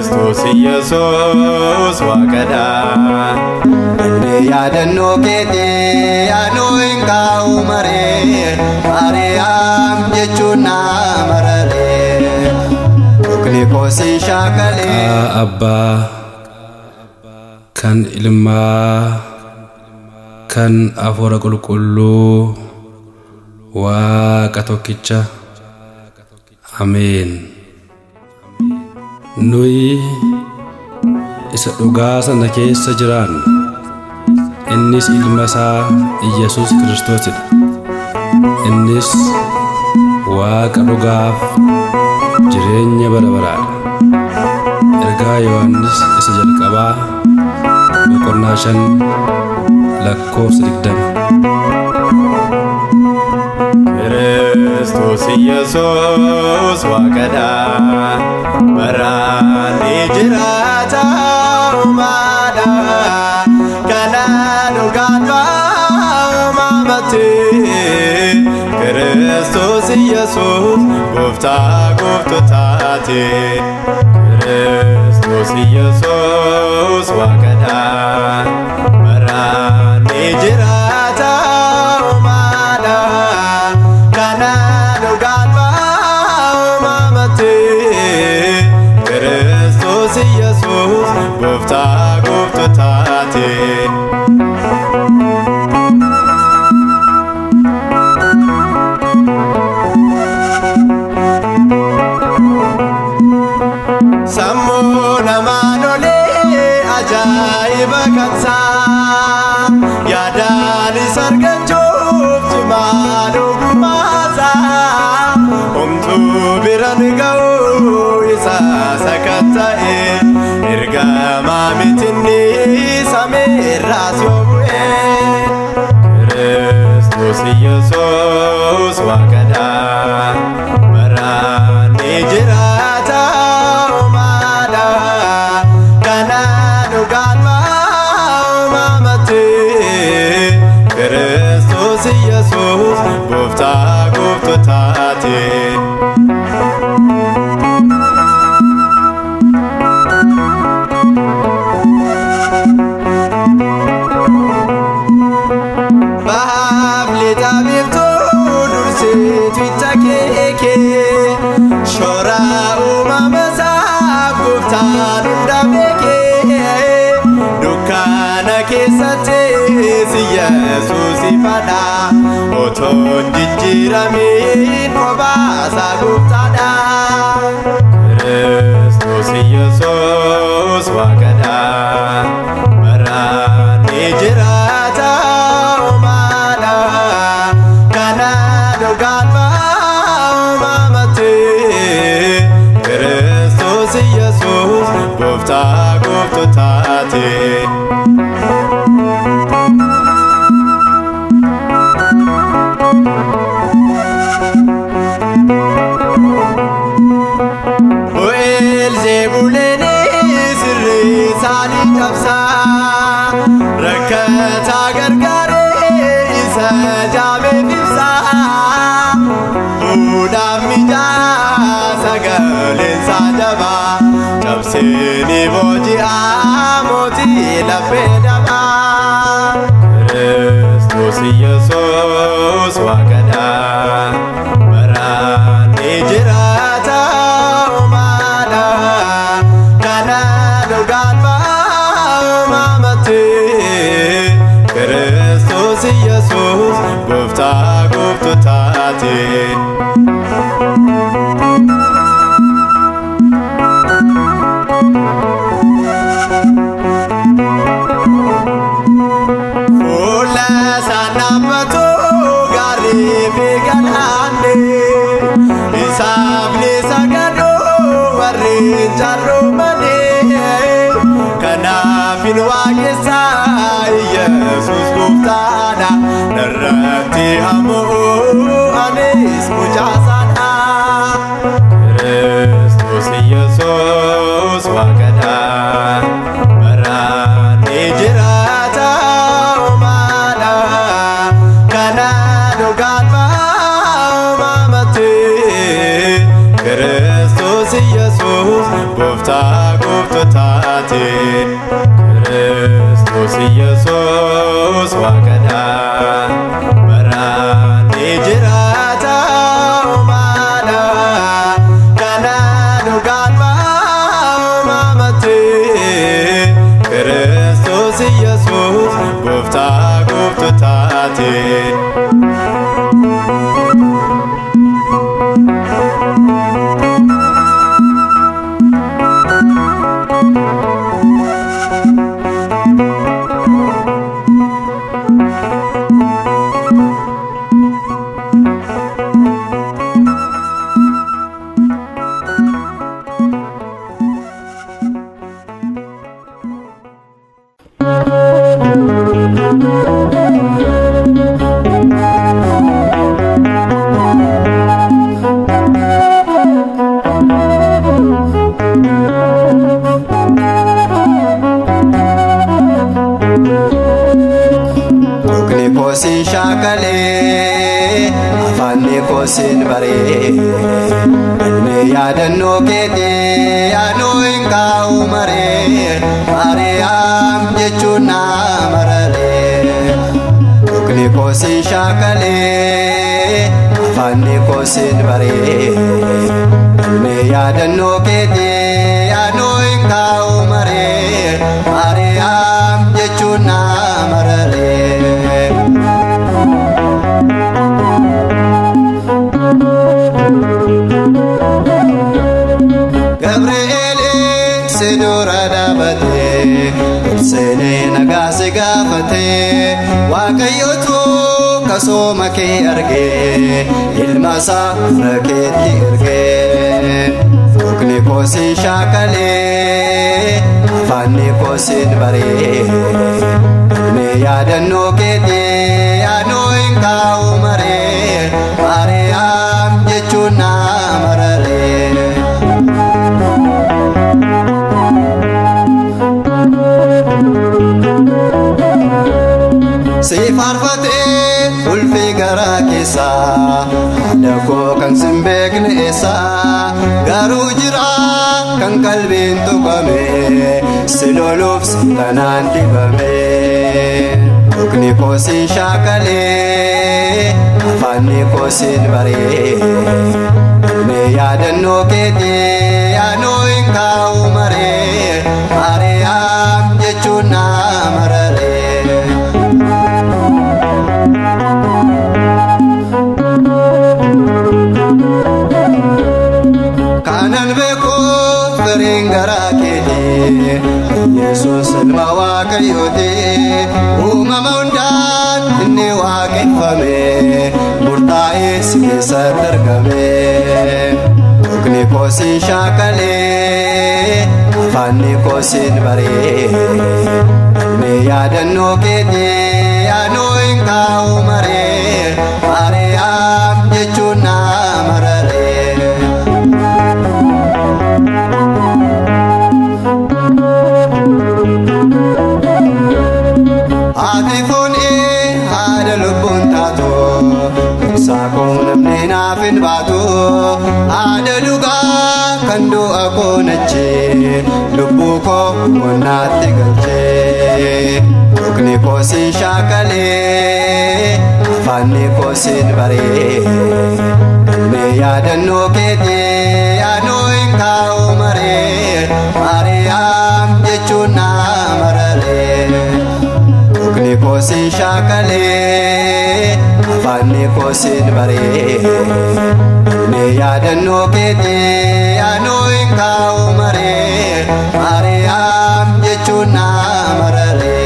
Kiristoos Yesuus Waaqadha. Inni yaadannoo keetii yaaduu hin kaa'u maree Maariyaam jechuun na mararee Dhukni koosii shaakalee. Maqaa Abbaa kan Ilmaa kan Hafuura Qulqulluu Waaqa tokkicha. Ameen. Nuyi isa dhugaa sana keessa jiraanna. Innis ilma isaa Iyyasuus Kiristoosidha. Innis Waaqa dhugaaf jireenya bara baraadha. Ergaa Yohannis isa jalqabaa boqonnaa 5 lakkoofsa 20. Kiristoos Yesuus Waaqadha. Baraan ni jiraata uumaadha. Kana dhugaan waamamatti. Kiristoos Yesuus gooftaa gooftotaati. Kiristoos Yesuus Waaqadha. Baraan ni jiraata uumaadha. Kana dhugaan waamamatti. Kiristoos Yesuus gooftaa gooftotaati. Sammuu namaan olee ajaa'iba kan isaa yaadaanis argachuuf cimaa dhugumaasaa homtuu biraan ga'uu isa sakatta'e ergamaa mitinni samiirraas yoo bu'e. Kiristoos Yesuus Waaqadha. Baraan ni jiraata uumaadha. Kana dhugaan waamamatti. Kiristoos Yesuus gooftaa gooftotaati. Bahaaf lixa biiftuu dursiitu itti keekee shoora uumama isaa gooftaan hunda beekee dukkana keessattis Yesuus ifadha otoo hin jijjiiramiin kophaa gooftaadha. Kiristoos Yesuus Waaqadha. Baraan ni jiraata uumaadha. Kana dhugaan waamamatti. Kiristoos Yesuus gooftaa gooftotaati. Zeebuleen sirrii isaanii cabsaa rakkataa gargaaree isa jaameef ibsaa fuudhaaf mijaa sagaleen isaa jabaa cabsee ni booji'aa mootii laphee dabaa. Kiristoos Yesuus Waaqadha. Baraan ni jiraata uumaadha. Kana dhugaan waamamatti. Kiristoos Yesuus gooftaa gooftotaati. Fuula isaan dhaabbatu gaarii fi galaanni isaaf ni sagadu warri jaarrumanii kanaaf hin waaqessa Yesuus gooftaadha narratti hamuu anis mucaasaadha. Kiristoos Yesuus Waaqadha. Baraan ni jiraata uumaadha. Kana dhugaan waamamatti. Kiristoos Yesuus Gooftaa gooftotaati. Kiristoos Yesuus Waaqadha. Baraan ni jiraata uumaadha. Kana dhugaan uumamatti. Kiristoos Yesuus Gooftaa gooftotaati. Dhugni koosin shaakalee afaanni koosin baree galmee yaadannoo keetii anuu hin kaa'u maree Maariyaam jechuun na mararee. Dhugni koosin shaakalee afaanni koosin baree galmee yaadannoo keetii anuu hin kaa'u maree Maariyaam jechuun na mararee. Gabri'eel si dura dhaabatee seenee nagaa si gaafatee Waaqayyotu kasooma kee argee ilma isaa fira keetti ergee. Dhugni koosin shaakalee afaanni koosin baree galmee yaadannoo keetii anuu hin kaa'u maree Maariyaam jechuun na mararee. Si faarfatee ulfi garaa keessaa haadha koo kan sin beekne eessaa garuu jira kan qalbiin tuqame si loluuf si tanaan dibame. Dhugni koosin shaakalee afaanni koosin baree galmee yaadannoo keetii anuu hin kaa'u maree Maariyaam jechuun na mararee. Kanan beeku firiin garaa keetii Yesuus ilma Waaqayyooti uumama hundaan inni waaqeffame murtaa'ee si keessatti argame. Dhugni koosin shaakalee afaanni koosin baree galmee yaadannoo keetii anuu hin kaa'u maree Maariyaam jechuun na mararee. Haati foonii haadha lubbuun taatu ibsaa koo namni naaf hin baatu haadha dhugaa kan du'a koo nachee lubbuu koo qonnaatti galchee. Dhugni koosin shaakalee afaanni koosin baree galmee yaadannoo keetii anuu hin kaa'u maree Maariyaam jechuun na mararee. Dhugni koosin shaakalee afaanni koosin baree galmee yaadannoo keetii anuu hin kaa'u maree Maariyaam jechuun na mararee.